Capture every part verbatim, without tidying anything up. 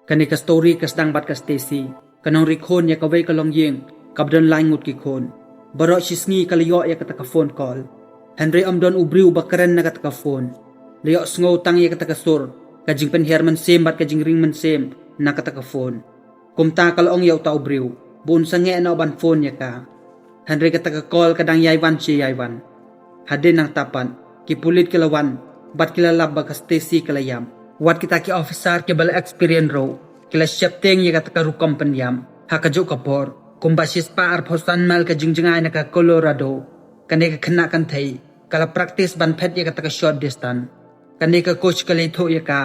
Kane ka story ka sdang bad ka Stacy, ka nongri khun ïa kawei ka longïing kaba don lai ngut ki khun. Baroh shi sngi ka la ïoh ïa kata ka phone call. Hynrei ym don u briew ba kren na kata ka phone. La ïohsngew tang ïa kata ka sur, ka jingpynhiar mynsiem bad ka jingring mynsiem na kata ka phone. Kumta ka la ong ïa uta u briew ba un sangeh noh ban phone ïa ka. Hynrei kata ka call ka dang ïai wan shi ïai wan. Hadien nangta pat, ki pulit ki la wan bad ki la lap ba ka Stacy ka la ïap. Wat kita ki officer kiba la experience ruh ki la sheptieng ïa kata ka rukom pynïap. Ha kajuh ka por, kumba shispah arphew san mail ka jingjngai na ka Colorado, kane ka khynnah kynthei ka la practice ban phet ïa kata ka short distance. Kane ka coach ka la ïathuh ïa ka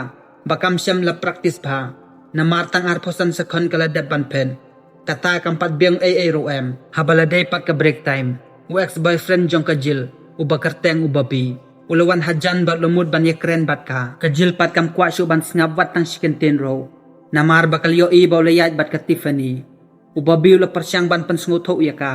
ba kam shym la practice bha, namar tang arphew san second ka la dep ban phet. Kata kam pat biang ei ei ruh em. Haba la dei pat ka break time, u ex boyfriend jong ka Jill, uba kyrteng u Bobby, u la wan hajan bad u la mut ban ïakren bad ka. Ka Jill pat kam kwah shuh ban sngap wat tang shi kyntien ruh, namar ba ka la ïohi ba u la ïaid bad ka Tiffany. U Bobby u la pyrshang ban pynsngewthuh ïa ka,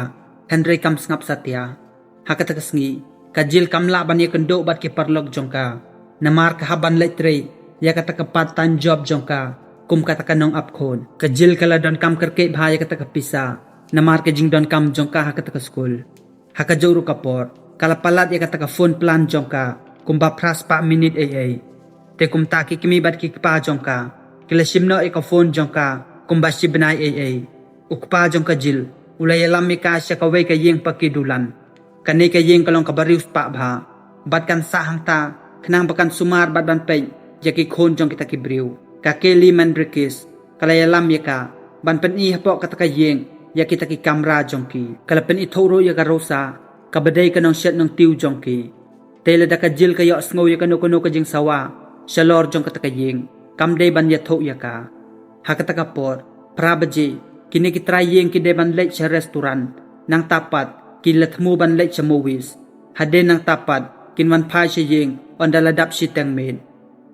hynrei kam sngap satia. Ha kata ka sngi, ka Jill kam lah ban ïakynduh bad ki paralok jong ka, namar ka hap ban leit trei ïa kata ka part time job jong ka kum kata ka nongap khun. Ka Jill ka la donkam kyrkieh bha ïa kata ka pisa, namar ka jingdonkam jong ka ha kata ka skul. Ha kajuh ruh ka por, ka la palat ïa kata ka phone plan jong ka kumba phra spah minit ei ei. Te kumta ki kmie bad ki kpa jong ka ki la shim noh ïa ka phone jong ka kumba shi bnai ei ei. U kpa jong ka Jill u la ïalam ïa ka sha kawei ka ïing paki dulan. Kane ka ïing ka long kaba riewspah bha bad kan sah hangta khnang ba kan sumar bad ban peit ïa ki khun jong kita ki briew. Ka Kaylee Mandrikis ka la ïalam ïa ka ban pyni hapoh kata ka ïing ïa kita ki kamra jong ki. Ka la pynithuh ruh ïa ka Rosa, kaba dei ka nongshet nongtiew jong ki. Te lada ka Jill ka ïohsngew ïa kano kano ka jingsawa shalor jong kata ka ïing, kam dei ban ïathuh ïa ka. Ha kata ka por, phra baje, kine ki trai ïing ki dei ban leit sha restaurant, nangta pat ki la thmu ban leit sha movies. Hadien nangta pat kin wan phai sha ïing ynda la dap shiteng miet.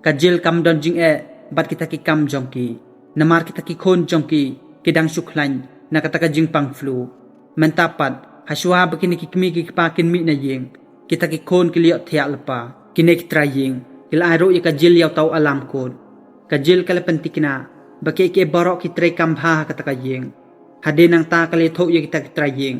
Ka Jill kam don jingeh bad kita ki kam jong ki, namar kita ki khun jong ki ki dang shu khlaiñ na kata ka jingpang flu. Mynta pat, ha shuwa ba kine ki kmie ki kpa kin mih na ïing, kita ki khun ki la ïohthiah lypa. Kine ki trai ïing ki la ai ruh ïa ka Jill ïa uta u alarm code. Ka Jill ka la pynthikna ba kiei kiei baroh ki trei kam bha ha kata ka ïing. Hadien nangta ka la ïathuh ïa kita ki trai ïing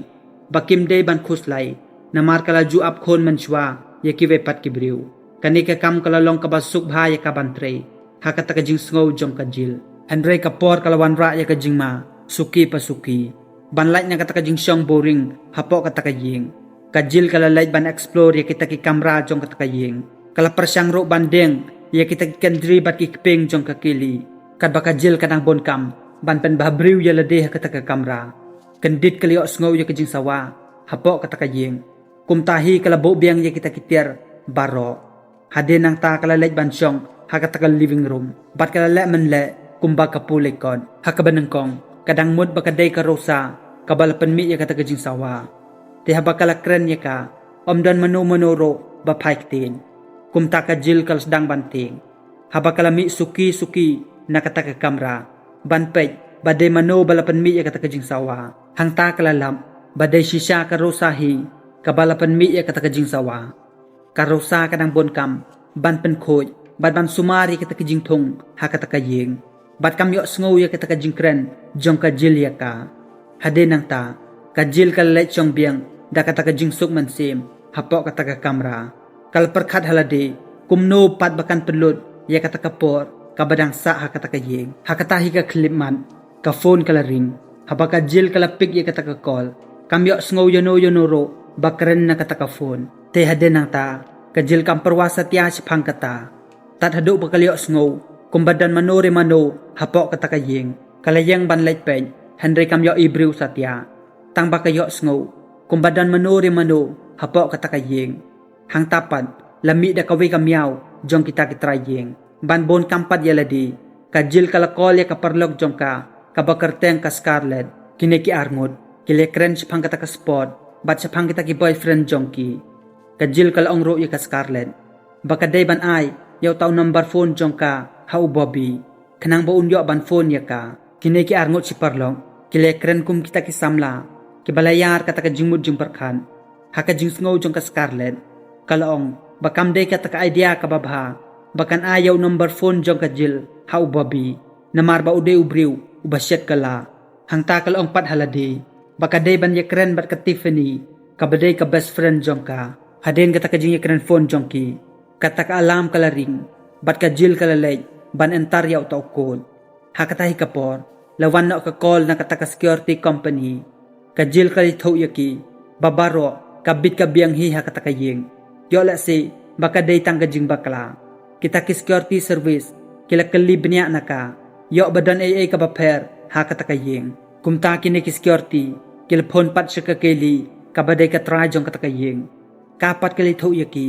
ba kim dei ban khuslai, namar ka la ju ap khun mynshuwa ïa kiwei pat ki briew. Kane ka kam ka la long kaba suk bha ïa ka ban trei ha kata ka jingsngew jong ka Jill. Hynrei ka por ka la wanrah ïa ka jingma suki pa suki ban lait na kata ka jingshong boring hapoh kata ka ïing. Ka Jill ka la leit ban explore ïa kita ki kamra jong kata ka ïing. Ka la pyrshang ruh ban deng ïa kita ki kyndri bad ki kpieng jong ka Kaylee, katba ka Jill ka dang bun kam ban pynbhabriew ïa lade ha kata ka kamra. Kyndit ka la ïohsngew ïa ka jingsawa hapoh kata ka ïing. Kumta hi ka la buh biang ïa kita ki tiar baroh. Hadien nangta ka la leit ban shong ha kata ka living room bad ka la leh mynleh kumba ka pule kot. Ha kaba nyngkong, ka dang mut ba ka dei ka Rosa kaba la pynmih ïa kata ka jingsawa. Te haba ka la kren ïa ka, ym don mano mano ruh ba phai ktien. Kumta ka Jill ka la sdang ban tieng. Haba ka la mih suki suki na kata ka kamra ban peit ba dei mano ba la pynmih ïa kata ka jingsawa, hangta ka la lap ba dei shisha ka Rosa hi kaba la pynmih ïa kata ka jingsawa. Ka Rosa ka dang bun kam ban pynkhuid bad ban sumar ïa kata ka jingthung ha kata ka ïing, bad kam ïohsngew ïa kata ka jingkren jong ka Jill ïa ka. Hadien nangta, ka Jill ka la leit shong biang da kata ka jingsuk mynsiem hapoh kata ka kamra. Ka la pyrkhat ha lade kumno pat ba kan pynlut ïa kata ka por kaba dang sah ha kata ka ïing. Ha kata hi ka khyllipmat, ka phone ka la ring. Haba ka Jill ka la pick ïa kata ka call, kam ïohsngew ïano ïano ruh ba kren na kata ka phone. Te hadien nangta, ka Jill kam pyrwa satia shaphang kata. Tad haduh ba ka la ïohsngew kumba don mano re mano hapoh kata ka ïing. Ka la ïeng ban leit peit, hynrei kam ïohi briew satia. Tang ba ka ïohsngew kumba don mano re mano hapoh kata ka ïing. Hangta pat la mih da kawei ka miaw jong kita ki trai ïing. Ban bun kam pat ïa lade, ka Jill ka la call ïa ka paralok jong ka kaba kyrteng ka Scarlett. Kine ki arngut ki la kren shaphang kata ka sport bad shaphang kita ki boyfriend jong ki. Ka Jill ka la ong ruh ïa ka Scarlett ba ka dei ban ai ïa uta u number phone jong ka ha u Bobby, khnang ba un ïoh ban phone ïa ka. Kine ki arngut shi paralok ki la kren kum kita ki samla kiba la ïar kata ka jingmut jingpyrkhat. Ha ka jingsngew jong ka Scarlett, ka la ong ba kam dei kata ka idea kaba bha ba kan ai ïa u number phone jong ka Jill ha u Bobby, namar ba u dei u briew uba shet kylla. Hangta ka la ong pat ha lade ba ka dei ban ïakren bad ka Tiffany, kaba dei ka best friend jong ka. Hadien kata ka jingïakren phone jong ki, kata ka alarm ka la ring bad ka Jill ka la leit ban entar ïa uta u code. Ha kata hi ka por la wan noh ka call na kata ka security company. Ka Jill ka la ïathuh ïa ki ba baroh ka bit ka biang hi ha kata ka ïing. Ïoh lehse ba ka dei tang ka jingbakla. Kita ki security service ki la kylli bniah na ka, ïoh ba don ei ei kaba pher ha kata ka ïing. Kumta kine ki security ki la phone pat sha ka Kelly, kaba dei ka trai jong kata ka ïing. Ka pat ka la ïathuh ïa ki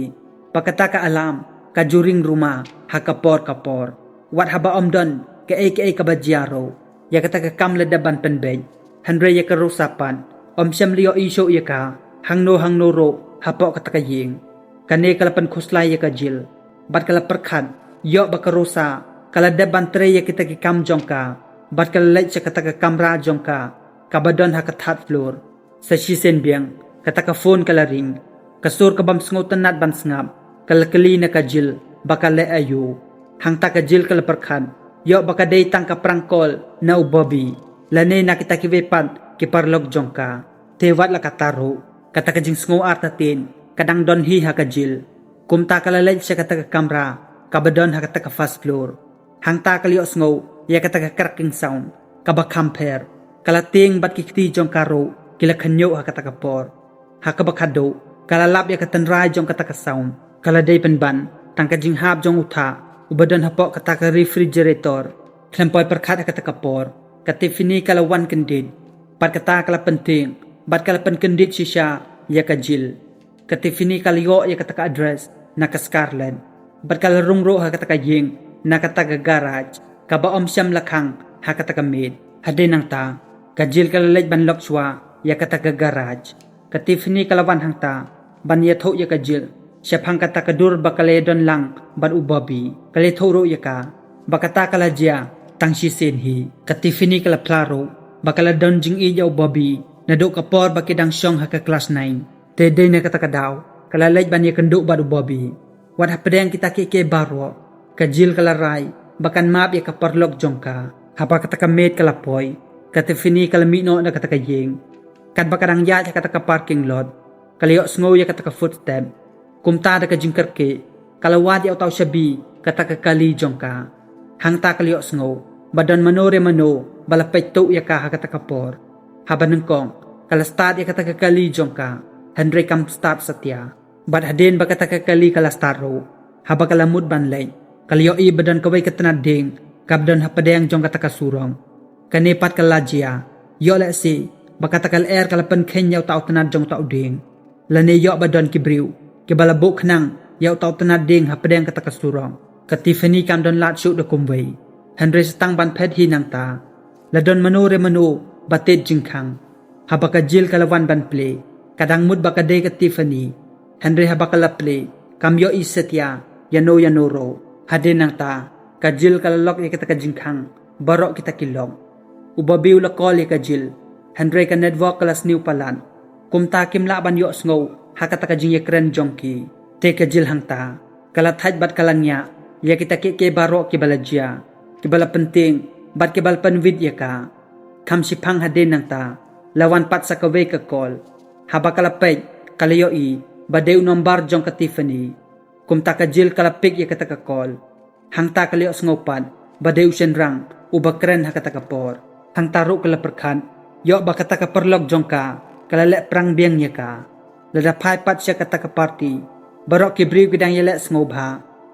ba kata ka alarm ka ju ring ruma ha ka por ka por. Wat haba ym don kaei kaei kaba jia ruh, ïa kata ka kam la dep ban pynbeit. Hynrei ïa ka Rosa pat ym shym la ïohi shuh ïa ka hangno hangno ruh hapoh kata ka ïing. Kane ka la pynkhuslai ïa ka Jill bad ka la pyrkhat, ïoh ba ka Rosa ka la dep ban trei ïa kita ki kam jong ka bad ka la leit sha kata ka kamra jong ka, kaba don ha ka third floor. Sa shisien biang kata ka phone ka la ring. Ka sur ka bym sngewtynnat ban sngap ka la kylli na ka Jill ba ka leh aïu. Hangta ka Jill ka la pyrkhat, ïoh ba ka dei tang ka prank call na u Bobby lane na kita kiwei pat ki paralok jong ka. Te wat la katta ruh, kata ka jingsngew artatien ka dang don hi ha ka Jill. Kumta ka la leit sha kata ka kamra kaba don ha kata ka first floor. Hangta ka la ïohsngew ïa kata ka cracking sound kaba kham pher. Ka la tieng bad ki kti jong ka ruh ki la khynñiuh ha kata ka por. Ha kaba khadduh ka la lap ïa ka tynrai jong kata ka sound. Ka la dei pynban tang ka jinghap jong u thah uba don hapoh kata ka refrigerator. Khlem poi pyrkhat ha kata ka por, ka Tiffany ka la wan kyndit. Bad kata ka la pyntieng bad ka la pynkyndit shisha ïa ka Jill. Ka Tiffany ka la ïoh ïa kata ka address na ka Scarlett bad ka la rung ruh ha kata ka ïing na kata ka garage kaba ym shym la khang ha kata ka miet. Hadien nangta ka Jill ka la leit ban lok shuwa ïa kata ka garage. Ka Tiffany ka la wan hangta ban ïathuh ïa ka Jill shaphang kata ka dur ba ka la ïadon lang bad u Bobby. Ka la ïathuh ruh ïa ka ba kata ka la jia tang shisien hi. Ka Tiffany ka la phla ruh ba ka la don jingïeit ïa u Bobby naduh ka por ba ki dang shong ha ka klas nine. Te dei na kata ka daw ka la leit ban ïakynduh bad u Bobby. Wat hapdeng kita kiei kiei baroh, ka Jill ka la rai ba kan map ïa ka paralok jong ka. Haba kata ka miet ka la poi, ka Tiffany ka la mih noh na kata ka ïing. Katba ka dang ïaid ha kata ka parking lot, ka la ïohsngew ïa kata ka footstep. Kumta da ka jingkyrkieh ka la wad ïa uta u shabi kata ka kali jong ka. Hangta ka la ïohsngew ba don mano re mano ba la peit tuh ïa ka ha kata ka por. Haba nyngkong ka la start ïa kata ka kali jong ka, hynrei kam start satia. Bad hadien ba kata ka kali ka la start ruh, haba ka la mut ban leit, ka la ïohi ba don kawei ka tnat dieng kaba don hapdeng jong kata ka surok. Kane pat ka la jia, ïoh lehse ba kata ka lyer ka la pynkheiñ ïa uta u tnat jong uta u dieng, lane ïoh ba don ki briew kiba la buh khnang ïa uta u tnat dieng hapdeng kata ka surok. Ka Tiffany kam don lad shuh da kumwei, hynrei sa tang ban phet hi nangta, la don mano re mano ba tied jingkhang. Haba ka Jill ka la wan ban plie, ka dang mut ba ka dei ka Tiffany. Hynrei haba ka la plie, kam ïohi satia ïano ïano ruh. Hadien nangta ka Jill ka la lok ïa kata ka jingkhang baroh kita ki lok. U Bobby u la call ïa ka Jill, hynrei ka network ka la sniew palat. Kumta kim lah ban ïohsngew ha kata ka jingïakren jong ki. Te ka Jill hangta ka la thait bad ka la ngiah ïa kita kiei kiei baroh kiba la jia, kiba la pyntieng bad kiba la pynwit ïa ka. Kham shiphang hadien nangta la wan pat sa kawei ka call. Haba ka la peit, ka la ïohi ba dei u nombar jong ka Tiffany. Kumta ka Jill ka la pick ïa kata ka call. Hangta ka la ïohsngew pat ba dei u shynrang uba kren ha kata ka por. Hangta ruh ka la pyrkhat, ïoh ba kata ka paralok jong ka ka la leh prank biang ïa ka. Lada phai pat sha kata ka party, baroh ki briew ki dang ïaleh sngewbha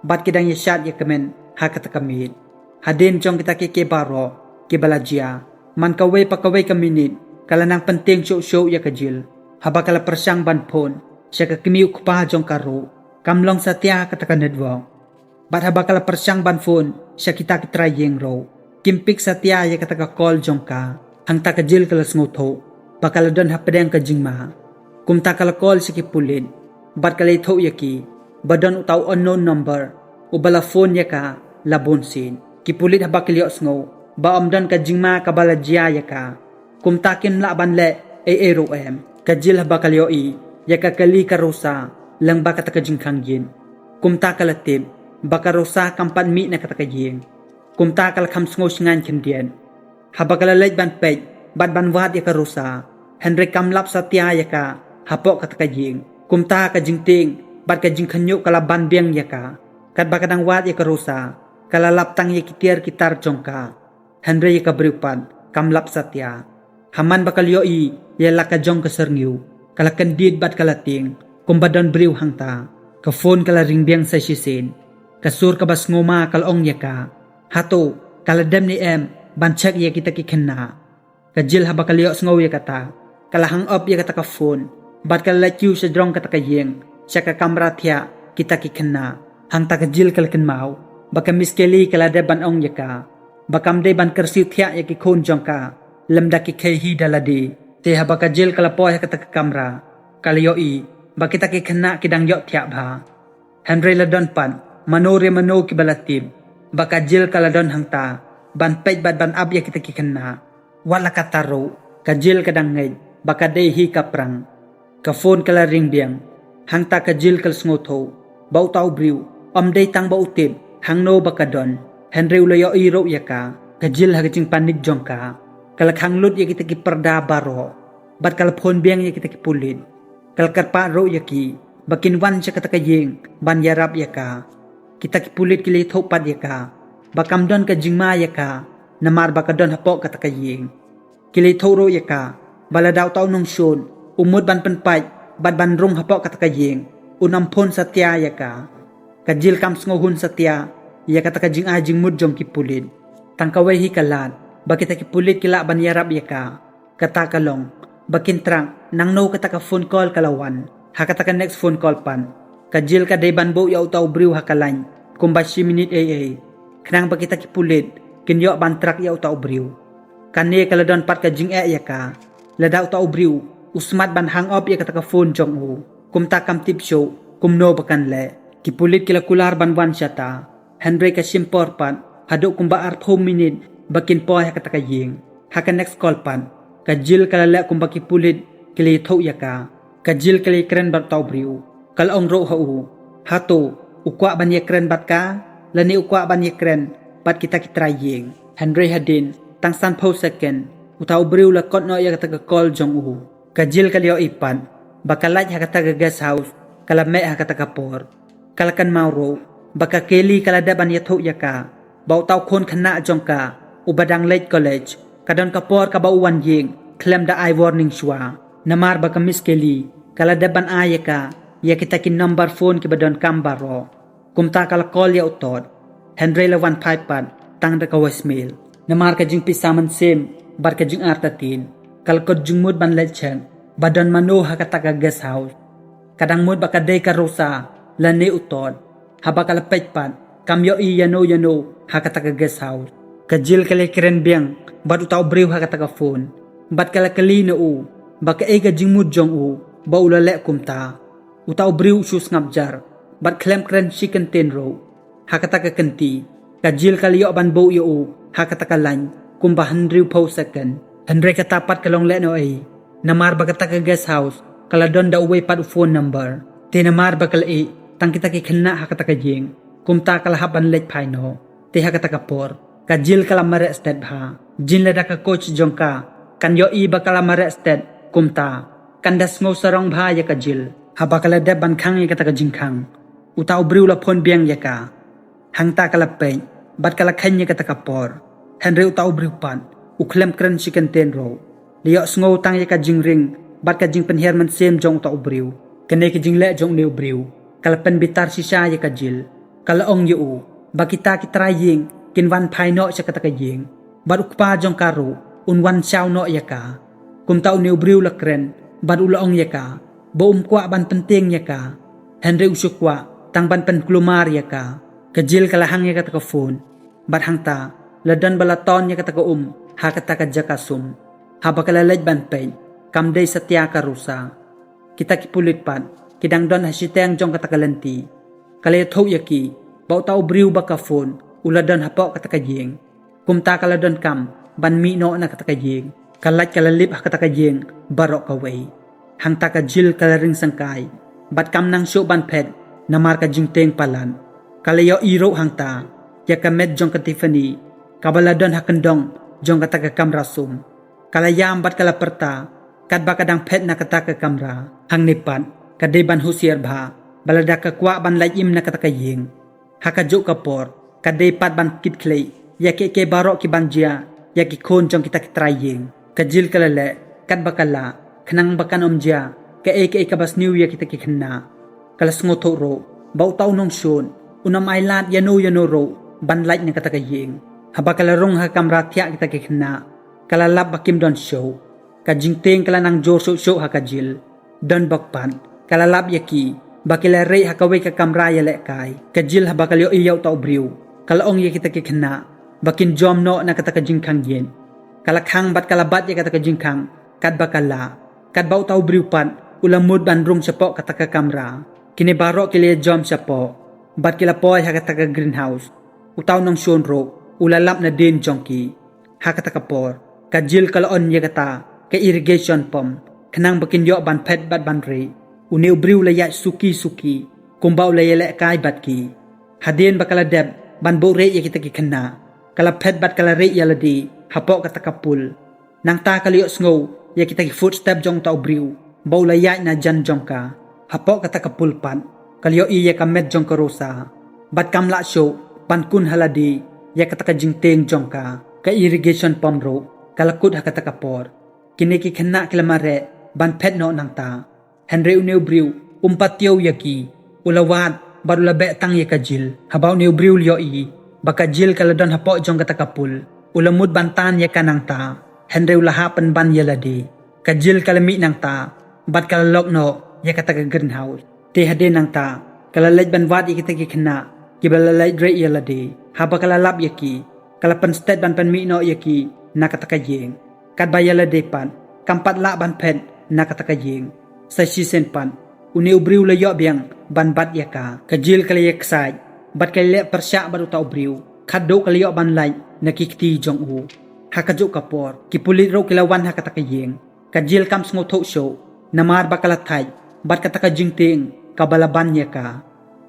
bad ki dang ïashad ïakmen ha kata ka miet. Hadien jong kita kiei kiei baroh kiba la jia, man kawei pa kawei ka minit ka la nang pyntieng shuh shuh ïa ka Jill. Haba ka la pyrshang ban phone sha ka kmie u kpa jong ka ruh, kam long satia kata ka network. Bad haba ka la pyrshang ban phone sha kita ki trai ïing ruh, kim pick satia ïa kata ka call jong ka. Hangta ka Jill ka la sngewthuh ba ka la don hapdeng ka jingma. Kumta ka la call sha ki pulit bad ka la ïathuh ïa ki ba don uta u unknown number uba la phone ïa ka la bun sien. Ki pulit haba ki la ïohsngew ba ym don ka jingma kaba la jia ïa ka, kumta kim lah ban leh ei ei ruh em. Ka Jill haba ka la ïohi ïa ka kali ka Rosa lyngba kata ka jingkhang ïit, kumta ka la tip ba ka Rosa kam pat mih na kata ka ïing. Kumta ka la kham sngew shngain khyndiat. Haba ka la leit ban peit bad ban wad ïa ka Rosa, hynrei kam lap satia ïa ka hapoh kata ka ïing. Kumta ka jingtieng bad ka jingkhynñiuh ka la ban biang ïa ka. Katba ka dang wad ïa ka Rosa, ka la lap tang ïa ki tiar ki tar jong ka, hynrei ïa ka briew pat kam lap satia. Ha man ba ka la ïohi ïa la ka jong ka syrngiew, ka la kyndit bad ka la tieng kumba don briew hangta. Ka phone ka la ring biang sa shisien. Ka sur kaba sngewma ka la ong ïa ka, hato ka la dep ne em ban check ïa kita ki khynnah? Ka Jill haba ka la ïohsngew ïa kata, ka la hang up ïa kata ka phone bad ka la leit kiew sha jrong kata ka ïing, sha ka kamra thiah kita ki khynnah. Hangta ka Jill ka la kynmaw ba ka Miss Kelly ka la dep ban ong ïa ka ba kam dei ban kyrsiew thiah ïa ki khun jong ka lymda ki khie hi da lade. Te haba ka Jill ka la poi ha kata ka kamra, ka la ïohi ba kita ki khynnah ki dang ïoh thiah bha. Hynrei la don pat mano re mano kiba la tip ba ka Jill ka la don hangta ban peit bad ban ap ïa kita ki khynnah. Wat la katta ruh, ka Jill ka dang ngeit ba ka dei hi ka prank. Ka phone ka la ring biang. Hangta ka Jill ka la sngewthuh ba uta u briew ym dei tang ba u tip hangno ba ka don, hynrei u la ïohi ruh ïa ka. Ka Jill ha ka jingpanik jong ka, ka la khang lut ïa kita ki pyrda baroh bad ka la phone biang ïa kita ki pulit. Ka la kyrpad ruh ïa ki ba kin wan sha kata ka ïing ban ïarap ïa ka. Kita ki pulit ki la ïathuh pat ïa ka ba kam don ka jingma ïa ka namar ba ka don hapoh kata ka ïing. Ki la ïathuh ruh ïa ka ba lada uta u nongshun u mut ban pynpait bad ban rung hapoh kata ka ïing, un ym phone satia ïa ka. Ka Jill kam sngewhun satia ïa kata ka jingai jingmut jong ki pulit. Tang kawei hi ka lad ba kita ki pulit ki lah ban ïarap ïa ka. Kata ka long ba kin track nangno kata ka phone call ka la wan. Ha kata ka next phone call pat, ka Jill ka dei ban buh ïa uta u briew ha ka line kumba shi minit ei ei, khnang ba kita ki pulit kin ïoh ban track ïa uta u briew. Kane ka la don pat ka jingeh ïa ka, lada uta u briew u smat ban hang up ïa kata ka phone jong u, kumta kam tip shuh kumno ba kan leh. Ki pulit ki la kular ban wan shata, hynrei ka shim por pat haduh kumba arphew minit ba kin poi ha kata ka ïing. Ha ka next call pat, ka Jill ka la leh kumba ki pulit ki la ïathuh ïa ka. Ka Jill ka la ïakren bad uta u briew. Ka la ong ruh ha u, hato u kwah ban ïakren bad ka, lane u kwah ban ïakren bad kita ki trai ïing? Hynrei hadien tang sanphew second, uta u briew la kot noh ïa kata ka call jong u. Ka Jill ka la ïohi pat ba ka light ha kata ka guest house ka la meh ha kata ka por. Ka la kynmaw ruh ba ka Kelly ka la dep ban ïathuh ïa ka ba uta u khun khynnah jong ka uba dang leit college, ka don ka por kaba u wan ïing khlem da ai warning shuwa. Namar ba ka Miss Kelly ka la dep ban ai ïa ka ïa kita ki number phone kiba donkam baroh. Kumta ka la call ïa u Todd. Hynrei la wan phai pat tang da ka voicemail. Namar ka jingpisa mynsiem bad ka jingartatien, ka la kut jingmut ban leit check ba don mano ha kata ka guest house. Ka dang mut ba ka dei ka Rosa lane u Todd. Haba ka la peit pat, kam ïohi ïano ïano ha kata ka guest house. Ka Jill ka la ïakren biang bad uta u briew ha kata ka phone bad ka la kylli na u ba kaei ka jingmut jong u ba u la leh kumta. Uta u briew u shu sngap jar bad khlem kren shi kyntien ruh. Ha kata ka kynti, ka Jill ka la ïoh ban buh ïa u ha kata ka line kumba hynriewphew second. Hynrei kata pat ka long lehnohei, namar ba kata ka guest house ka la don da uwei pat u phone number. Te namar ba ka la ïeh tang kita ki khynnah ha kata ka ïing, kumta ka la hap ban leit phai noh. Te ha kata ka por, ka Jill ka la mareh stet bha. Jin lada ka coach jong ka kan ïohi ba ka la mareh stet kumta, kan da sngew sarong bha ïa ka Jill. Haba ka la dep ban khang ïa kata ka jingkhang, uta u briew la phone biang ïa ka. Hangta ka la peit bad ka la kheiñ ïa kata ka por. Hynrei uta u briew pat u khlem kren shi kyntien ruh. La ïohsngew tang ïa ka jingring bad ka jingpynhiar mynsiem jong uta u briew. Kane ka jingleh jong une u briew ka la pynbitar shisha ïa ka Jill. Ka la ong ïa u ba kita ki trai ïing kin wan phai noh sha kata ka ïing, bad u kpa jong ka ruh un wan shaw noh ïa ka. Kumta une u briew la kren bad u la ong ïa ka ba um kwah ban pyntieng ïa ka, hynrei u shu kwah tang ban pynkulmar ïa ka. Ka Jill ka la hang ïa kata ka phone bad hangta la don ba la ton ïa kata ka um ha kata ka jaka sum. Haba ka la leit ban peit, kam dei satia ka Rosa. Kita ki pulit pat ki dang don ha shiteng jong kata ka lynti. Ka la ïathuh ïa ki ba uta u briew ba ka phone u la don hapoh kata ka ïing. Kumta ka la donkam ban mih noh na kata ka ïing. Ka light ka la lip ha kata ka ïing baroh kawei. Hangta ka Jill ka la ring sangkai bad kam nang shuh ban phet namar ka jingtieng palat. Ka la ïohi ruh hangta ïa ka met jong ka Tiffany, kaba la don ha kyndong jong kata ka kamra sum. Ka la ïam bad ka la pyrta, katba ka dang phet na kata ka kamra. Hangne pat, ka dei ban husiar bha, ba lada ka kwah ban lait im na kata ka ïing, ha kajuh ka por, ka dei pat ban kit khlieh ïa kiei kiei baroh ki ban jia ïa ki khun jong kita ki trai ïing. Ka Jill ka la leh katba ka lah, khnang ba kan ym jia kaei kaei kaba sniew ïa kita ki khynnah. Ka la sngewthuh ruh ba uta u nongshun un ym ailad ïano ïano ruh ban lait na kata ka ïing. Haba ka la rung ha ka kamra thiah kita ki khynnah, ka la lap ba kim don shuh. Ka jingtieng ka la nang jur shuh shuh ha ka Jill. Don bok pat, ka la lap ïa ki ba ki la rieh ha kawei ka kamra ïalehkai. Ka Jill haba ka la ïohi ïa uta u briew, ka la ong ïa kita ki khynnah ba kin jom noh na kata ka jingkhang ïit. Ka la khang bad ka la bat ïa kata ka jingkhang katba ka lah. Katba uta u briew pat u la mut ban rung shapoh kata ka kamra. Kine baroh ki la jom shapoh bad ki la poi ha kata ka greenhouse. Uta u nongshun ruh u la lap nadien jong ki. Ha kata ka por, ka Jill ka la on ïa kata ka irrigation pump, khnang ba kin ïoh ban phet bad ban rieh. Une u briew u la ïaid suki suki kumba u la ïalehkai bad ki. Hadien ba ka la dep ban buhrieh ïa kita ki khynnah, ka la phet bad ka la rieh ïa lade hapoh kata ka pool. Nangta ka la ïohsngew ïa kita ki footstep jong uta u briew ba u la ïaid na jan jong ka. Hapoh kata ka pool pat, ka la ïohi ïa ka met jong ka Rosa. Bad kam lah shuh ban kun ha lade ïa kata ka jingtieng jong ka. Ka irrigation pump ruh ka la kut ha kata ka por. Kine ki khynnah ki la mareh ban phet noh nangta. Hynrei une u briew um pat tiew ïa ki. U la wad bad u la beh tang ïa ka Jill. Haba une u briew u la ïohi ba ka Jill ka la don hapoh jong kata ka pool, u la mut ban tan ïa ka nangta. Hynrei u la hap pynban ïa lade. Ka Jill ka la mih nangta bad ka la lok noh ïa kata ka greenhouse. Te hadien nangta ka la leit ban wad ïa kita ki khynnah kiba la lait rieh ïa lade. Haba ka la lap ïa ki, ka la pynstet ban pynmih noh ïa ki na kata ka ïing. Katba ïa lade pat kam pat lah ban phet na kata ka ïing. Sa shisien pat, une u briew u la ïoh biang ban bat ïa ka. Ka Jill ka la ïaksaid bad ka la leh pyrshah bad uta u briew. Khatduh ka la ïoh ban lait na ki kti jong u. Ha kajuh ka por, ki pulit ruh ki la wan ha kata ka ïing. Ka Jill kam sngewthuh shuh namar ba ka la thait bad kata ka jingtieng kaba la ban ïa ka.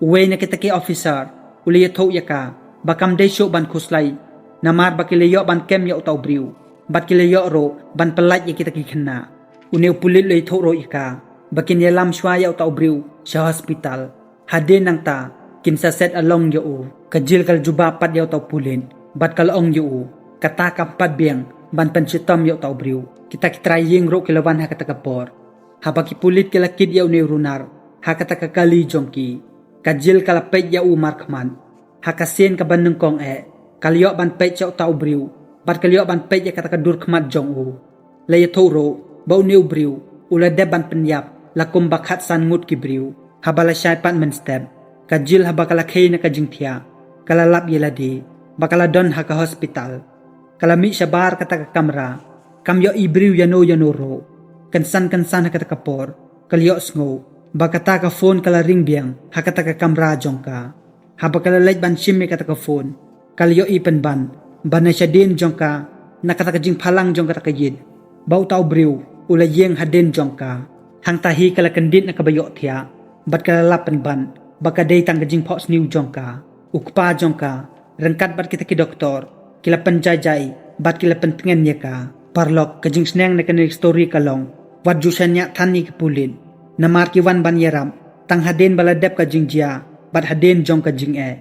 Uwei na kita ki officer u la ïathuh ïa ka ba kam dei shuh ban khuslai namar ba ki la ïoh ban kem ïa uta u briew bad ki la ïoh ruh ban pyllait ïa kita ki khynnah. Une u pulit u la ïathuh ruh ïa ka ba kin ïalam shuwa ïa uta u briew sha hospital. Hadien nangta kin sa set along ïa u. Ka Jill ka la jubab pat ïa uta u pulit bad ka la ong ïa u, kata kam pat biang ban pynshitom ïa uta u briew. Kita ki trai ïing ruh ki la wan ha kata ka por. Haba ki pulit ki la kit ïa une u runar ha kata ka kali jong ki, ka Jill ka la peit ïa u markhmat. Ha ka sien kaba nyngkong eh, ka la ïoh ban peit sha uta u briew bad ka la ïoh ban peit ïa kata ka dur khmat jong u. La ïathuh ruh ba une u briew u la dep ban pynïap la kumba khatsan ngut ki briew. Haba la shai pat mynstep, ka Jill haba ka la khie na ka jingthiah, ka la lap ïa lade ba ka la don ha ka hospital. Ka la mih shabar kata ka kamra. Kam ïohi briew ïano ïano ruh. Kynsan kynsan ha kata ka por, ka la ïohsngew ba kata ka phone ka la ring biang ha kata ka kamra jong ka. Haba ka la leit ban shim ïa kata ka phone, ka la ïohi pynban ba na shadien jong ka, na kata ka jingphalang jong kata ka ïit, ba uta u briew u la ïeng hadien jong ka. Hangta hi ka la kyndit na kaba ïohthiah bad ka la lap pynban ba ka dei tang ka jingphohsniew jong ka. U kpa jong ka ryngkat bad kita ki doktor ki la pynjaijai bad ki la pyntngen ïa ka. Paralok, ka jingsneng na kane ka story ka long, wat ju shaniah than ïa ki pulit namar ki wan ban ïarap tang hadien ba la dep ka jingjia bad hadien jong ka jingeh.